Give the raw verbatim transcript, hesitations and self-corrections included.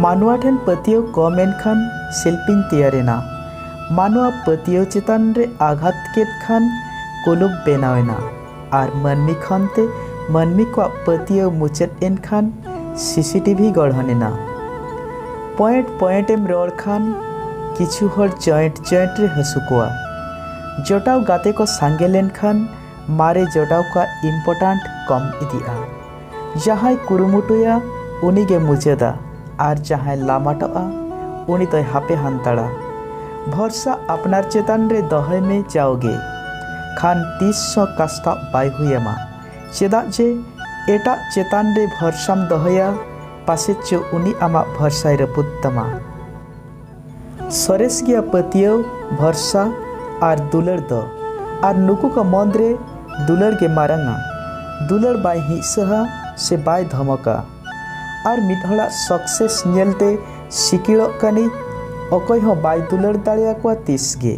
ᱢᱟᱱᱣᱟ ᱴᱷᱮᱱ ᱯᱟᱹᱛᱭᱟᱹᱣ ᱠᱚᱢ ᱮᱱ ᱠᱷᱟᱱ ᱥᱤᱞᱯᱤᱧ ᱛᱮᱭᱟᱨ ᱮᱱᱟ᱾ ᱢᱟᱱᱣᱟ ᱯᱟᱹᱛᱭᱟᱹᱣ ᱪᱮᱛᱟᱱ ᱨᱮ ᱟᱜᱷᱟᱛ ᱠᱮᱫ ᱠᱷᱟᱱ ᱠᱩᱞᱩᱯ ᱵᱮᱱᱟᱣ ᱮᱱᱟ᱾ ᱟᱨ ᱢᱟᱹᱱᱢᱤ ᱠᱷᱚᱱ ᱛᱮ ᱢᱟᱹᱱᱢᱤ ᱠᱚᱣᱟᱜ ᱯᱟᱹᱛᱭᱟᱹᱣ ᱢᱩᱪᱟᱹᱫ ᱮᱱ ᱠᱷᱟᱱ ᱥᱤᱥᱤᱴᱤᱵᱷᱤ ᱜᱚᱲᱦᱚᱱ ᱮᱱᱟ᱾ ᱯᱚᱭᱮᱱᱴ ᱯᱚᱭᱮᱱᱴ ᱮᱢ ᱨᱚᱲ ᱠᱷᱟᱱ ᱠᱤᱪᱷᱩ ᱦᱚᱲ ᱡᱚᱭᱮᱱᱴ ᱡᱚᱭᱮᱱᱴ ᱨᱮ ᱦᱟᱹᱥᱩ ᱠᱚᱣᱟ᱾ ᱡᱚᱴᱟᱣ ᱜᱟᱛᱮ ᱠᱚ ᱥᱟᱸᱜᱮ ᱞᱮᱱ ᱠᱷᱟᱱ ᱢᱟᱨᱮ ᱡᱚᱴᱟᱣ ᱠᱚᱣᱟᱜ ᱤᱢᱯᱚᱨᱴᱟᱱᱴ ᱠᱚᱢ ᱤᱫᱤᱜᱼᱟ᱾ ᱡᱟᱦᱟᱸᱭ ᱠᱩᱨᱩᱢᱩᱴᱩᱭᱟ ᱩᱱᱤ ᱜᱮ ᱢᱩᱪᱟᱹᱫᱟ, ᱟᱨ ᱡᱟᱦᱟᱸᱭ ᱞᱟᱢᱟᱴᱚᱜᱼᱟ ᱩᱱᱤ ᱫᱚᱭ ᱦᱟᱯᱮ ᱦᱟᱱᱛᱟᱲᱟ᱾ ᱵᱷᱚᱨᱥᱟ ᱟᱯᱱᱟᱨ ᱪᱮᱛᱟᱱ ᱨᱮ ᱫᱚᱦᱚᱭ ᱢᱮ ᱡᱟᱣᱜᱮ, ᱠᱷᱟᱱ ᱛᱤᱥ ᱦᱚᱸ ᱠᱟᱥᱛᱟᱣ ᱵᱟᱭ ᱦᱩᱭ ᱟᱢᱟ᱾ ᱪᱮᱫᱟᱜ ᱡᱮ ᱮᱴᱟᱜ ᱪᱮᱛᱟᱱ ᱨᱮ ᱵᱷᱚᱨᱥᱟᱢ ᱫᱚᱦᱚᱭᱟ, ᱯᱟᱥᱮᱡ ᱪᱚ ᱩᱱᱤ ᱟᱢᱟᱜ ᱵᱷᱚᱨᱥᱟᱭ ᱨᱟᱹᱯᱩᱫ ᱛᱟᱢᱟ᱾ ᱥᱚᱨᱮᱥ ᱜᱮᱭᱟ ᱯᱟᱹᱛᱭᱟᱹᱣ, ᱵᱷᱚᱨᱥᱟ ᱟᱨ ᱫᱩᱞᱟᱹᱲ ᱫᱚ, ᱟᱨ ᱱᱩᱠᱩ ᱠᱚ ᱢᱩᱫᱽᱨᱮ ᱫᱩᱞᱟᱹᱲ ᱜᱮ ᱢᱟᱨᱟᱝᱟ᱾ ᱫᱩᱞᱟᱹᱲ ᱵᱟᱭ ᱦᱤᱸᱥᱟᱹᱦᱟ ᱥᱮ ᱵᱟᱭ ᱫᱷᱚᱢᱚᱠᱟ᱾ ᱟᱨ ᱢᱤᱫ ᱦᱚᱲᱟᱜ ᱥᱚᱠᱥᱮᱥ ᱧᱮᱞᱛᱮ ᱥᱤᱠᱤᱲᱚᱜ ᱠᱟᱹᱱᱤᱡ ᱚᱠᱚᱭ ᱦᱚᱸ ᱵᱟᱭ ᱫᱩᱞᱟᱹᱲ ᱫᱟᱲᱮᱭᱟᱠᱚᱣᱟ ᱛᱤᱥ ᱜᱮ᱾